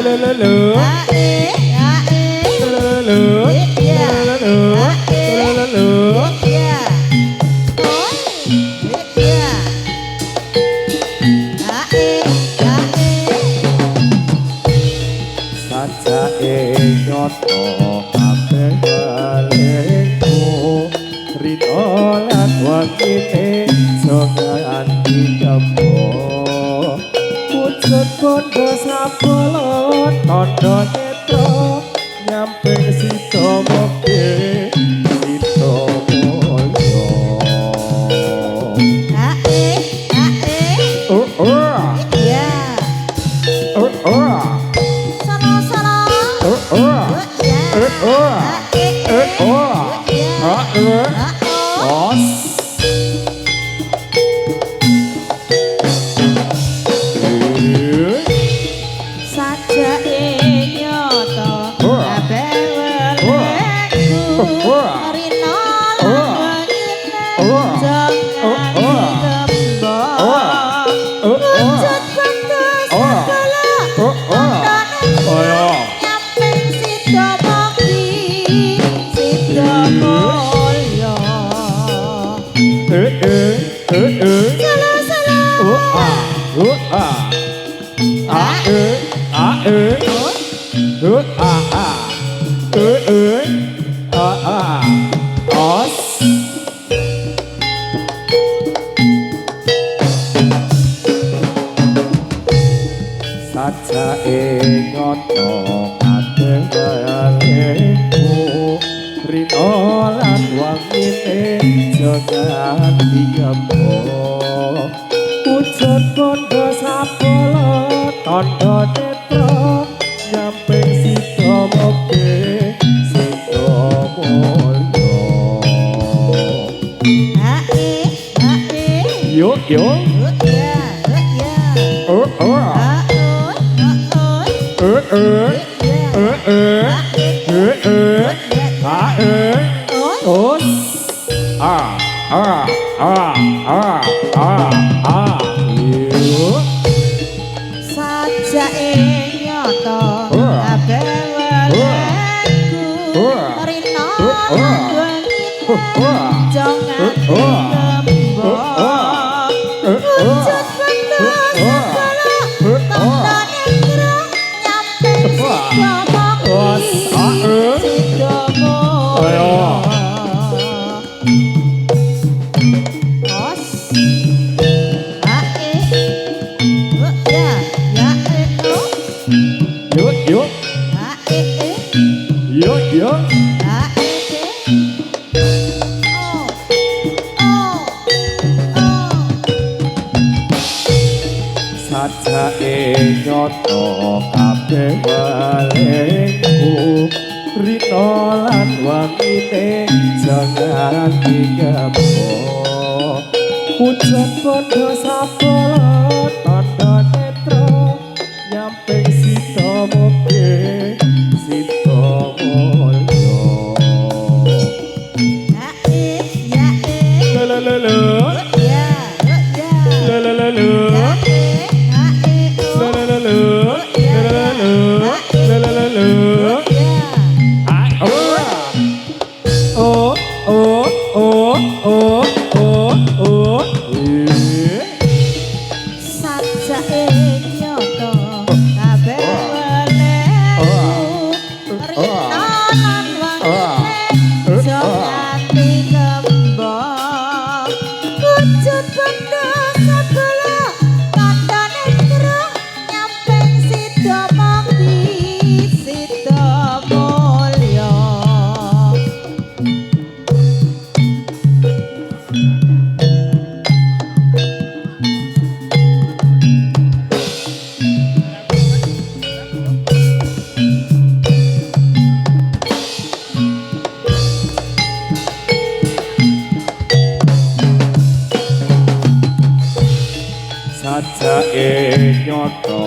Lo lo. A e a e. Lo lo. Iya. Lo lo. Lo lo. Iya. Oh. Iya. A e a e. Sajake nyoto kabeh walingku, rino lan wangine jangan dikebo. Wujud bondo sabala tandha netra nyamping sida mukti sida mulya. A e a e. Oh oh. Iya. Oh oh. Sono sono. Oh oh. Iya. Eh oh. A e Eh oh. Iya. Ah eh. A o. Os. Sajake nyoto kabeh welekku, rino lan wengine jangan dikembo. Wujud bondo sabala tandha netra nyamping sida mukti sida mulya. Eh eh eh eh. Sala sala. Oh ah. Oh ah. Ah eh. Ah eh. Oh ah ah. Eh eh. Ah ah. Os. Sajake nyoto kabeh walingku, rino lan wangine jangan dikebo. Wujud bondo sabala tandha netra nyamping sida mukti sida mulya. A e a e. Yo yo. Oh ya, oh ya. Oh oh. A o, a o. Eh eh. Iya. Eh eh. A e. Eh eh. A eh. Oh. Os. A a a a a a. Yo. Sajake nyoto kabeh welekku, rino lan wengine jangan dikembo. Wujud bondo sabala tandha netra nyamping sida mukti sida mulya. Os. A e. Oh ya, ya e o. Yo yo. A e e. Yo yo. A e e. O. O. O. Sajake nyoto kabeh walingku, rino lan wangine jangan dikebo. Wujud bondo sabala tandha netra nyamping sida mukti sida mulya. A e ya e. Lo lo lo lo. Ya, oh ya. Lo lo lo lo. Ya e, a e o. Lo lo lo lo. Lo lo lo. Lo lo lo lo. Ya. Ah, oh. Oh, oh, oh, oh, oh, oh. Eh. Sajake nyoto kabeh welekku, rino lan wangine jangan dikembo. Wujud bondo sabala tandha netra nyamping sida mukti sida mulya. Sajake nyoto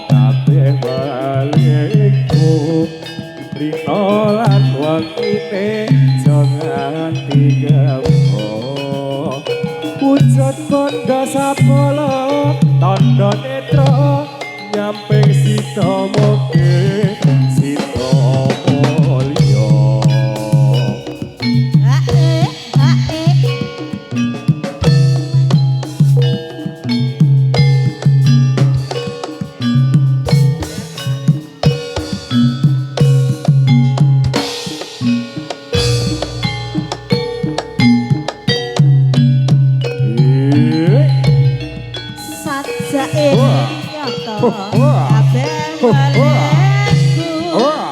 kabeh walingku, rino lan wangine jangan dikebo. Wujud bondo sabala tandha netra nyamping sida mukti. Rino lan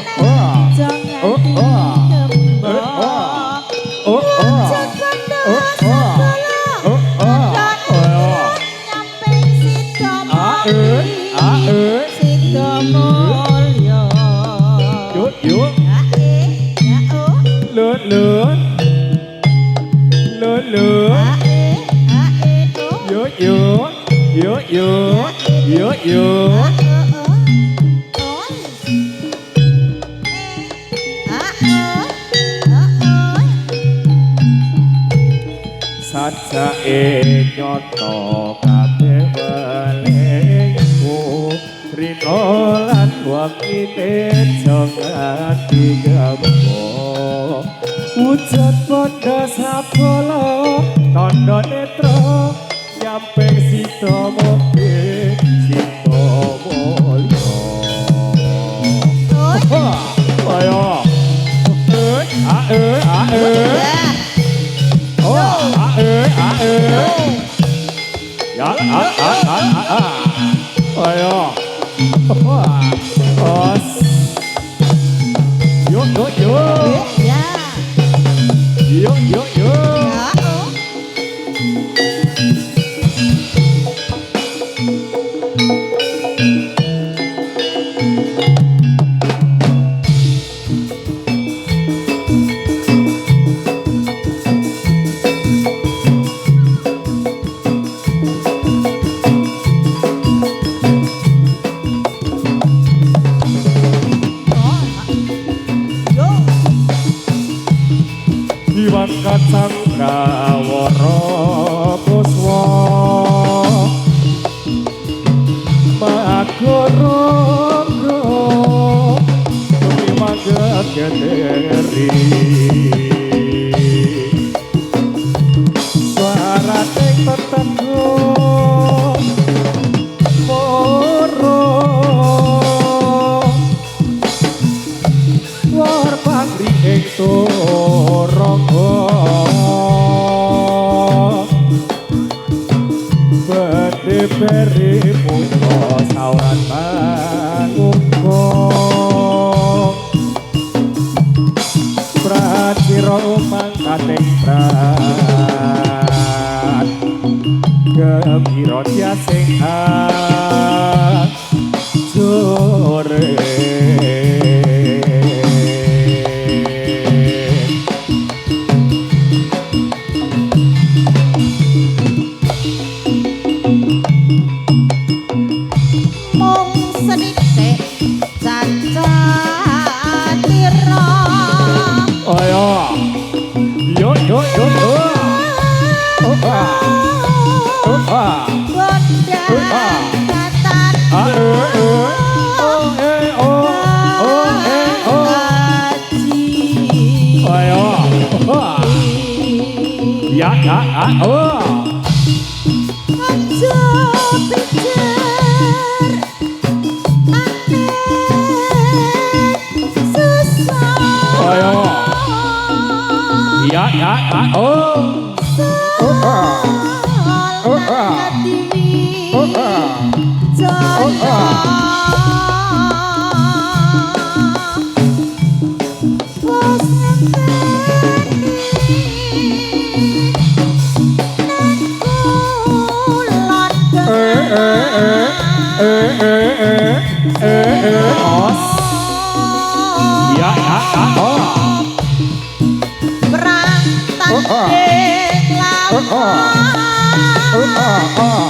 wangine aja nganti kembo. Wujud bandha sabala tandha nyamping sida mukti sida mulya. Yuk yuk. Ya e ya o. Lun lun. Lun lun. A e a e o. Yuk yuk. Yuk yuk. Yuk yuk. Sajake nyata kabeh welingku rina lan wengi teja nganti gembo. Wujud bandha sabala tandha netra nyamping sida mukti sida mulya. Ayo. A e a e. Oh, a e a e. Ya a a a a. Ayo. Os. Yo yo yo. Ya. Yo yo yo. Ya oh. Iwan kacang kawara puswa magara tumimanggegeri suarane tetenggo moro war pangri ing turangga badhe peri putra sauran manungga pracira mangkating prat gembira sing ajore. Mung sethithik cacatira. Ayo. Yo yo yo yo. Oh ah. Oh ah. Bonda katan. A e e. O e o. O e o. Aji. Ayo. Oh. Ya ya a o. Aja pikir aneh susah. Ayo. Ya ya a o. Oh ah. Oh ah. Oh ah. Oh ah. Eh eh eh eh eh eh eh eh os. Ya ya a o. Perang Oh ah. tanding Oh ah. Oh ah ah.